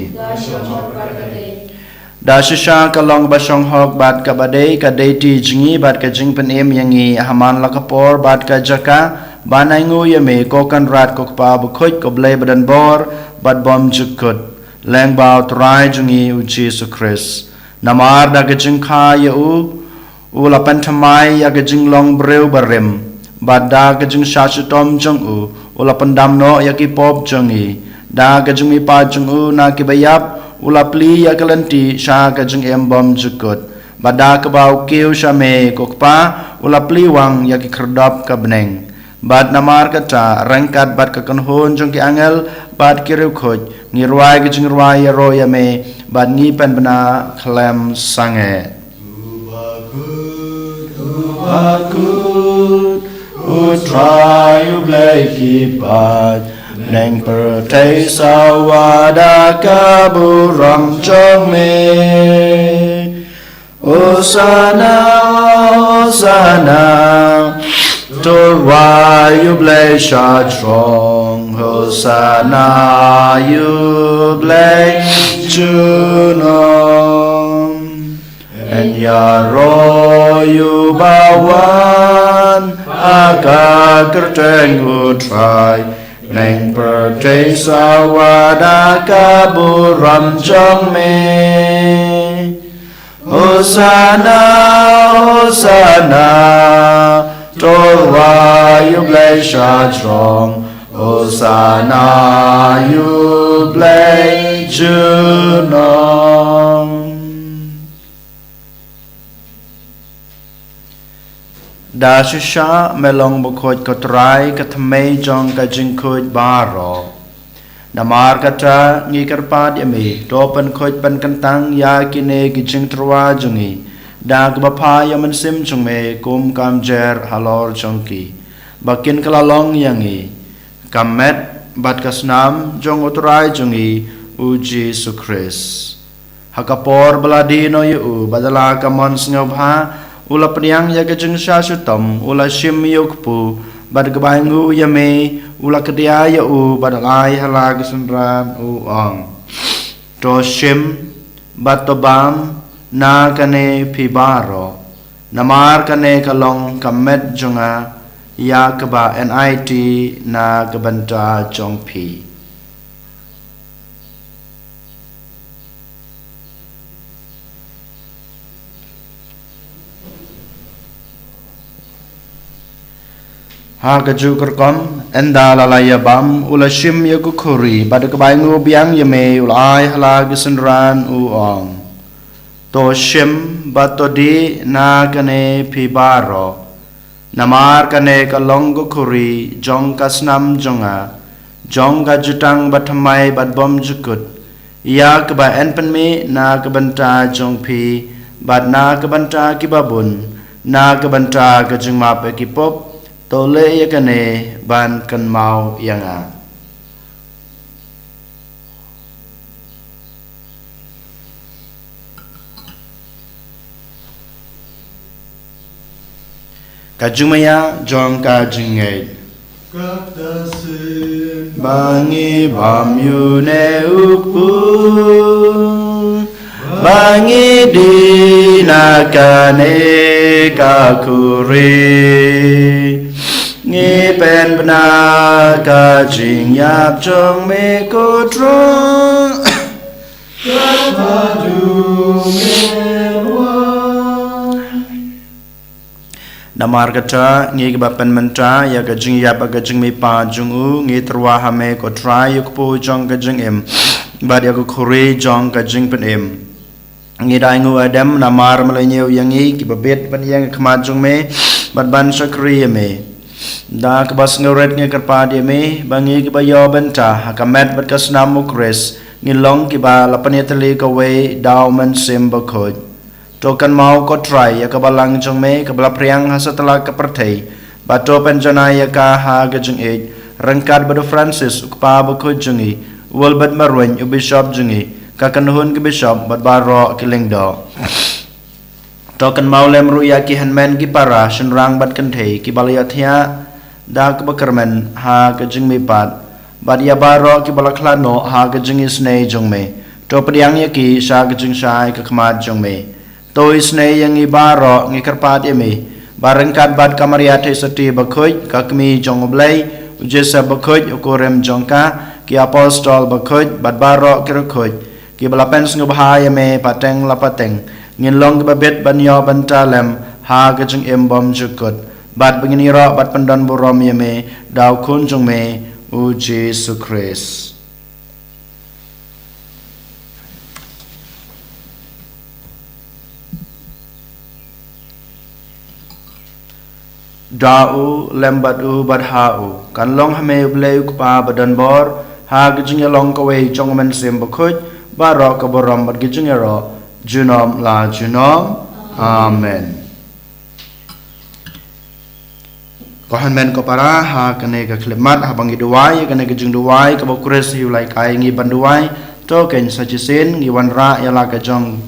Da shisha ka long kaba shong hok bad kaba dei, ka dei ti jong ngi bad ka jingpynim ïa ngi ha man la ka por bad ka jaka ban ainguh ïa me, ko Kynrad, ko Kpa bakhuid, ko Blei badonbor bad bymjukut, lyngba U Trai jong ngi U Jisu Khrist. Namar da ka jingkha ïa u, u la pynthymmai ïa ka jinglong briew barim, bad da ka jingshah shitom jong u, u la pyndam noh ïa ki pop jong ngi. Da ka jingmihpat jong u na kiba ïap, u la plie ïa ka lynti sha ka jingim bymjukut. Bad da kaba u kiew sha me, ko Kpa, u la plie wang ïa ki khyrdop ka bneng. Bad namar kata, ryngkat bad ka kynhun jong ki angel bad ki riewkhuid, ngi rwai ka jingrwai ïaroh ïa me, bad ngi pynbna khlem sangeh. U bakhuid, u bakhuid, U Trai U Blei ki paid, bneng pyrthei sawa da ka burom jong me. Hosana, Hosana, to rwai ïa U Blei shajrong. Hosana ïa U Blei junom. Yn ïaroh ïa uba wan ha ka kyrteng U Trai, bneng pyrthei sawa da ka burom jong me. Hosana, Hosana, to rwai ïa U Blei shajrong. Hosana ïa U Blei junom. Da shisha me long bakhuid, ko Trai, ka thymmei jong ka jingkhuid baroh. Namar kata ngi kyrpad ïa me, to pynkhuid pynkyntang ïa kine ki jingtyrwa jong ngi da kaba phah ïa u Mynsiem jong me kum ka mjer halor jong ki, ba kin kylla long ïa ngi ka met bad ka snam jong U Trai jong ngi U Jisu Khrist. Ha ka por ba la die noh ïa u, bad da la ka mon sngewbha, u la pdiang ïa ka jingshah shitom, u la shim ïa u kpu, bad kaba ainguh ïa me, u la kdiah ïa u, bad ai ha la ki synran, u ong: To shim bad to bam na kane phi baroh, namar kane ka long ka met jong nga, ïa kaba yn aiti na ka bynta jong phi. Ha kajuh ka rukom, ynda la la ïa bam, u la shim ïa ka khuri, bad kaba ainguh biang ïa me, u la ai ha la ki synran, u ong: To shim bad to dih na kane phi baroh, namar kane ka long ka khuri jong ka snam jong nga, jong ka jutang bathymmai bad bymjukut, ïa kaba yn pynmih na ka bynta jong phi, bad na ka bynta kiba bun, na ka bynta ka jingmap ïa ki pop. To leh ïa kane ban kynmaw ïa nga. Ka jingmaïa jong ka jingngeit. Kata shisien ba ngi bam ïa une u kpu, ba ngi dih na kane ka khuri, ngi pynbna ka jingïap jong me, ko Trai. Namar kata, ngi kiba pynmynta ïa ka jingïap bad ka jingmihpat jong u, ngi tyrwa ha me, ko Trai, ïa u kpu jong ka jingim bad ïa ka khuri jong ka jingpynim. Ngi da ainguh adem namar me la ñiew ïa ngi kiba bit ban ïeng ha khmat jong me bad ban shakri ïa me. Da kaba sngewrit ngi kyrpad ïa me ba ngi kiba ïoh bynta ha ka met bad ka snam U Khrist, ngin long kiba la pynïatylli kawei da u Mynsiem Bakhuid. To kynmaw ko Trai ïa ka balang jong me kaba la phriang ha satlak ka pyrthei, bad to pynjanai ïa ka ha ka jingïeit, ryngkat bad u Francis u kpa bakhuid jong ngi, u Wilbert Marwein u bishop jong ngi, ka kynhun ki bishop bad baroh ki lyngdoh. To kynmaw lem ruh ïa ki hynmen ki para shynrang bad kynthei kiba la ïohthiah da kaba kyrmen ha ka jingmihpat, bad ïa baroh kiba la khlad noh ha ka jingisynei jong me. To pdiang ïa ki sha ka jingshai ka khmat jong me. To isynei ïa ngi baroh, ngi kyrpad ïa me, ba ryngkat bad ka Maria Theisotti bakhuid, ka kmie jong u Blei, u Joseph bakhuid, u kurim jong ka, ki apostol bakhuid bad baroh ki riewkhuid kiba la pynsngewbha ïa me pateng la pateng, ngin long kiba bit ban ïoh bynta lem ha ka jingim bymjukut, bad ba ngin ïaroh bad pyndonburom ïa me da u Khun jong me, u Jisu Khrist. Da u, lem bad u, bad ha u, kan long ha me u Blei u Kpa badonbor, ha ka jingïalong kawei jong u Mynsiem Bakhuid, baroh ka burom bad ka jingïaroh junom la junom. Amen. Ko hynmen ko para, ha kane ka khyllipmat, haba ngi duwai ïa kane ka jingduwai kaba u Khrist hi u la hikai ïa ngi ban duwai, to kein sa shisien ngi wanrah ïa la ka jong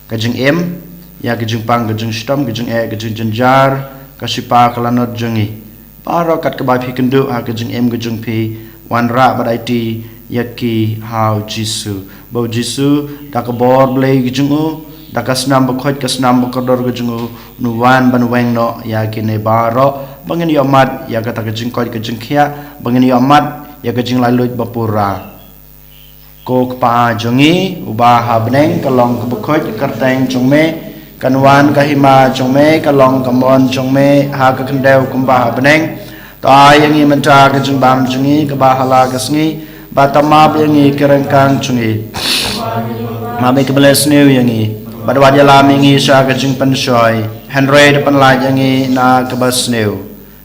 ka jingim, ïa ka jingpang ka jingshitom, ka jingeh ka jingjynjar, ka shipa ka lanot jong ngi. Baroh kat kaba phi kynduh ha ka jingim ka jong phi, wanrah bad aiti ïa ki ha u Jisu. Ba u Jisu, da ka bor Blei ka jong u, da ka snam bakhuid, ka snam bakordor ka jong u, un wan ban weng noh ïa kine baroh, ba ngin ïohmad ïa kata ka jingkoit ka jingkhiah, ba ngin ïohmad ïa ka jinglait luid bapura. Ko Kpa jong ngi uba ha bneng, ka long kaba khuid ka kyrteng jong me, kan wan ka hima jong me, ka long ka mon jong me ha ka khyndew kumba ha bneng. To ai ïa ngi mynta ka jingbam jong ngi kaba ha la ka sngi, bad to map ïa ngi ki ryngkang jong ngi, ma me kaba leh sniew ïa ngi, bad wat ïalam ïa ngi sha ka jingpynshoi, hynrei to pynlait ïa ngi na kaba sniew.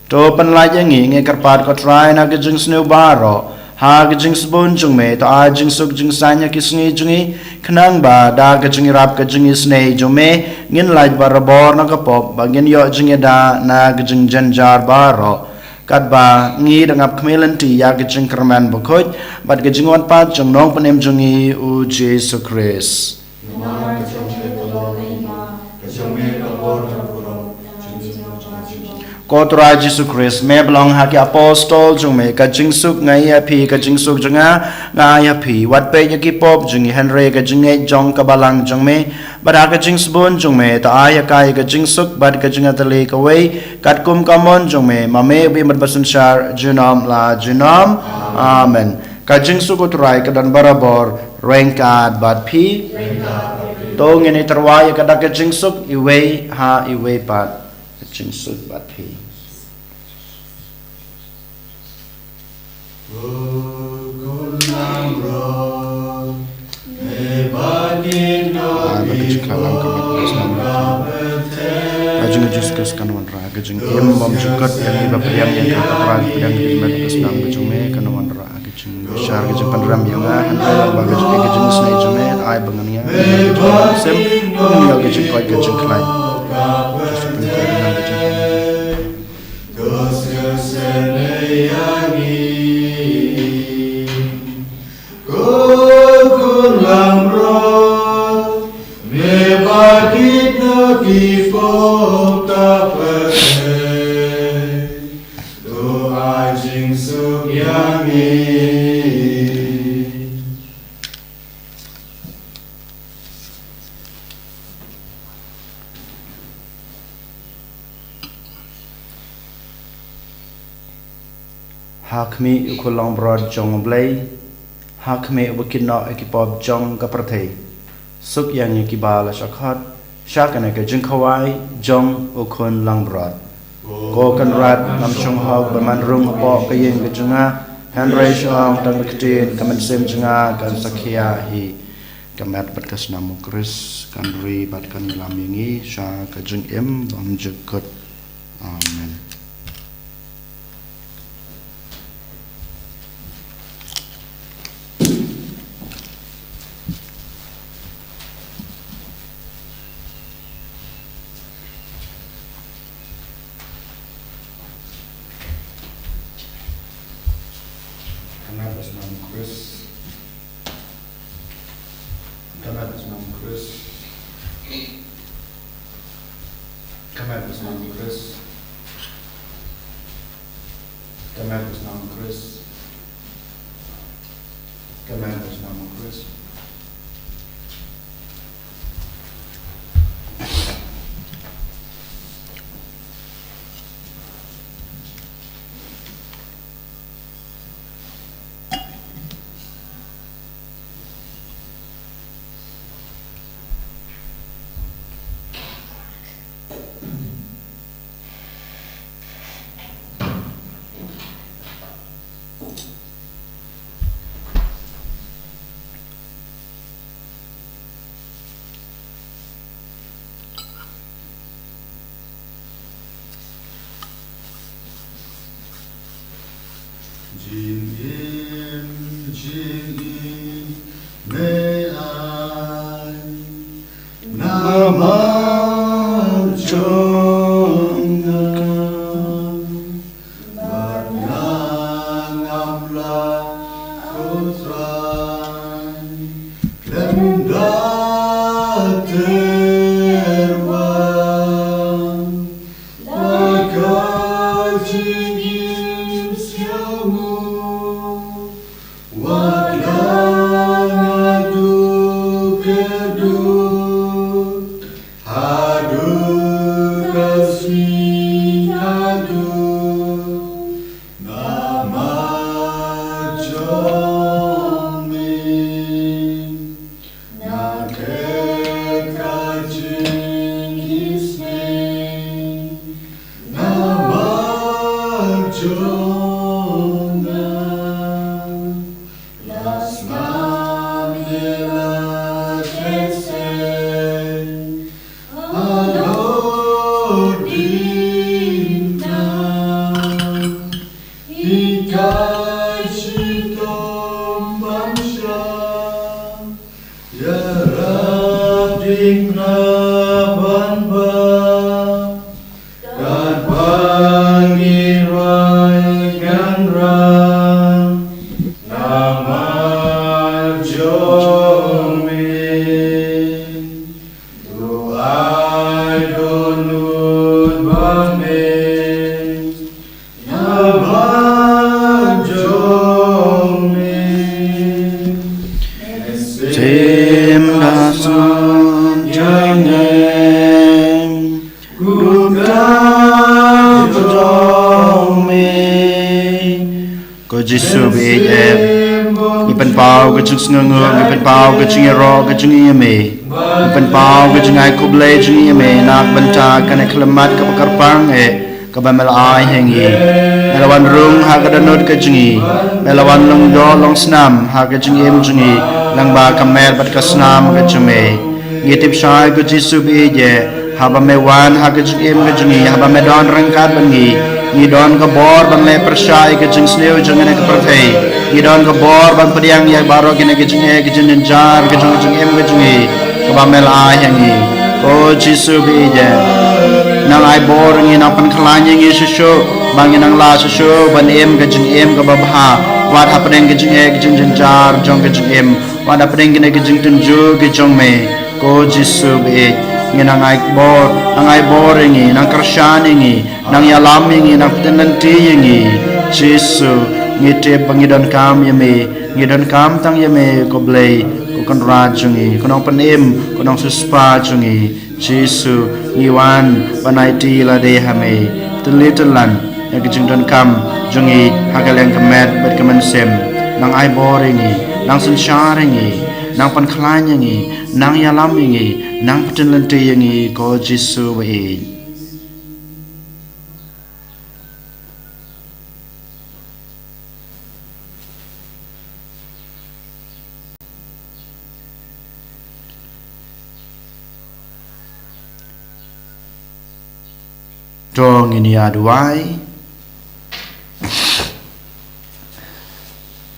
To pynlait ïa ngi, ngi kyrpad ko Trai, na ka jingsniew baroh, ha ka jingsbun jong me, to ai jingsuk jingsaiñ ha ki sngi jong ngi, khnang ba da ka jingïarap ka jingisynei jong me, ngin lait barabor na ka pop, ba ngin ïoh jingïada na ka jingjynjar baroh. Katba ngi dang ap khmih lynti ïa ka jingkyrmen bakhuid, bad ka jingwan pat jong u Nongpynim jong ngi u Jisu Khrist. Namar ka jong me ka long ka hima, ka jong me ka bor ka burom, jong me ka jong me. Ko Trai Jisu Khrist, me ba la ong ha ki apostol jong me, ka jingsuk nga ai ïa phi, ka jingsuk jong nga nga ai ïa phi. Wat peit ïa ki pop jong ngi, hynrei ka jingngeit jong ka balang jong me, bad ha ka jingsbun jong me, to ai ïa ka ïa ka jingsuk bad ka jingïatylli kawei, katkum ka mon jong me, ma me u ba im bad basynshar junom la junom. Amen. Ka jingsuk u Trai ka don barabor ryngkat bad phi. To ngin ïa tyrwa ïa ka da ka jingsuk iwei ha iwei pat. Ka jingsuk bad phi. Ai ba ka jingkhlaiñ ka mat ka snam. Ka jong u Jisu Khrist kan wanrah ka jingim bymjukut ïa ngi ba pdiang ïa ka, ka Trai, pdiang ka jingim ka snam ka jong me, kan wanrah ka jingbishar ka jingpynrem ïa nga, hynrei lyngba ka jingïeit ka jingisynei jong me, ai ba ngan ïa ka jingsim, ba ngan ïa ka jingkoit ka jingkhlaiñ. Jisu pynkoit ïa nga ka jingkhlaiñ. Ko Khun langbrot, me ba kit noh ki pop ka pyrthei, to ai jingsuk ïa ngi. Ha khmih u Khun langbrot jong u Blei, ha khmih uba kit noh ïa ki pop jong ka pyrthei, suk ïa ngi kiba la shah khot sha kane ka jingkhawai jong u Khun langbrot. Ko Kynrad, ngam shong hok ban wan rung hapoh ka ïing ka jong nga, hynrei shu ong tang ka ktien, ka mynsiem jong nga kan sa khia hi. Ka met bad ka snam u Khrist kan ri bad kan ïalam ïa ngi sha ka jingim bymjukut. Amen. Ka met bad snam u Khrist. Ka met bad snam u Khrist. Ka met bad snam u Khrist. Ka met bad snam u Khrist. Jingim, jingim, me ai namar jong nga. Bad nga ngam lah, ko Trai, khlem da tyrwa. Wat ka jingim sngewbha, wat la nga duk kyrduh, haduh ka sngi kaba kut, namar jong me. Nga klet ka jingisynei namar jong nga. La snam ïa la klet sei halor ding tang. Ïa ka shitom ban shah, ïarap ding na ban bam, katba ngi rwai kan rah namar jong me. To ai dohnud ba me namar jong me. Mynsiem Bakhuid jong me, kumta jong me. Ko Jisu ba ïeit, ngi pynpaw ka jingsngewnguh, ngi pynpaw ka jingïaroh ka jong ngi ïa me. Ngi pynpaw ka jingai khublei jong ngi ïa me na ka bynta kane ka khyllipmat kaba kyrpang eh, kaba me la ai ha ngi. Me la wan rung ha ka dohnud ka jong ngi. Me la wan long doh long snam ha ka jingim jong ngi, lyngba ka met bad ka snam ka jong me. Ngi tip shai ko Jisu ba ïeit, haba me wan ha ka jingim ka jong ngi, haba me don ryngkat bad ngi, ngi don ka bor ban leh pyrshah ïa ka jingsniew jong kane ka pyrthei. Ngi don ka bor ban pdiang ïa baroh kine ki jingeh ki jingjynjar ka jong ka jingim ka jong ngi, kaba me la ai ha ngi. Ko Jisu ba ïeit, nang ai bor ïa ngi, nang pynkhlaiñ ïa ngi shuh shuh, ba ngin nang lah shuh shuh ban im ka jingim kaba bha, wat hapdeng ka jingeh ka jingjynjar jong ka jingim. Wat hapdeng kine ki jingtynjuh ki jong me, ko Jisu ba ïeit, ngi nang ai bor, nang ai bor ïa ngi, nang kyrshan ïa ngi, nang ïalam ïa ngi, nang pyntip lynti ïa ngi. Jisu, ngi tip ba ngi donkam ïa me, ngi donkam tang ïa me ko Blei, ko Kynrad jong ngi, ko Nongpynim, ko Nongsiewspah jong ngi. Jisu, ngi wan ban aiti lade ha me. Tylli tyllan ïa ka jingdonkam jong ngi ha ka liang ka met bad ka mynsiem. Nang ai bor ïa ngi, nang synshar ïa ngi, nang pynkhlaiñ ïa ngi, nang ïalam ïa ngi, nang pyntip lynti ïa ngi ko Jisu ba ïeit. To ngin ïa duwai.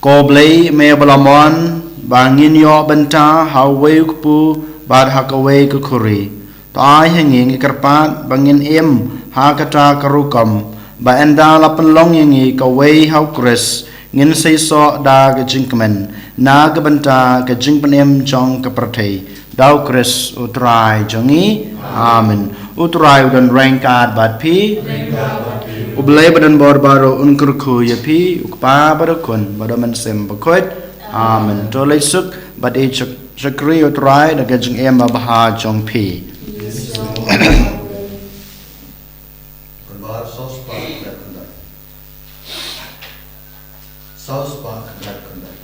Ko Blei me ba la mon, ba ngin ïoh bynta ha uwei u kpu bad ha kawei ka khuri. To ai ha ngi, ngi kyrpad ba ngin im ha kata ka rukom, ba ynda la pynlong ïa ngi kawei ha u Khrist, Ngin sa ïasoh da ka jingkmen na ka bynta ka jingpynim jong ka pyrthei, da U Khrist U Trai jong ngi. Amen. U Trai u don ryngkat bad phi. U Blei badonbor baroh un kyrkhu ïa phi, U Kpa bad U Khun bad U Mynsiem Bakhuid. Amen. To leit suk bad ïeit shak-, shakri ïa U Trai da ka jingim babha jong phi. Kynbar saw spah khyndai. Saw spah khyndai khyndai.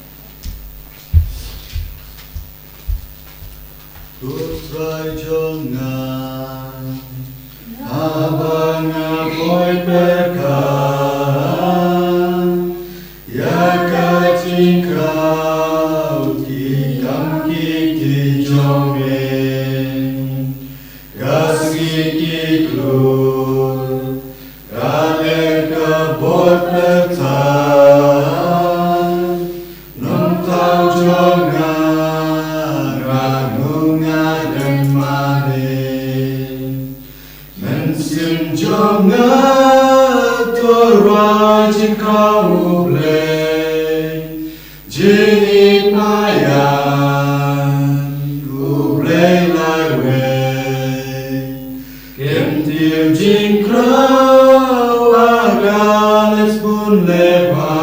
Ko Trai jong nga, haba nga poi pyrkhat ïa ka jingkhraw, ki kam ki kti jong me, ka sngi ki klur, ka leh ka bor pyrthei. Nongthaw jong nga, nga nunga dem mane. Mynsiem jong nga, to rwai jingkhraw U Blei. Jingïeit maïan U Blei laiwei. Kyntiew jingkhraw ha ka leit sbun leit bha.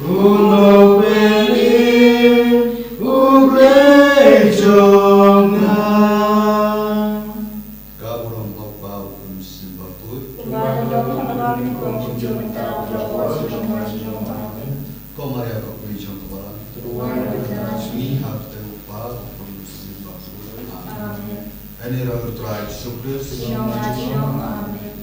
U nongpynim U Blei jong nga. Ka burom ha U Kpa, U Khun, U Mynsiem Bakhuid. Kumba ka long ha kaba nyngkong, shu shu mynta, u la bud sha jingbun jong ngi. Amen. Ko Maria ka Kmie jong ka Balang. To pynwan ïa ngi ha ka kyrteng U Kpa, U Khun, U Mynsiem Bakhuid. Amen. Amen. Ïa U Trai Jisu Khrist. Sha ïing. Amen.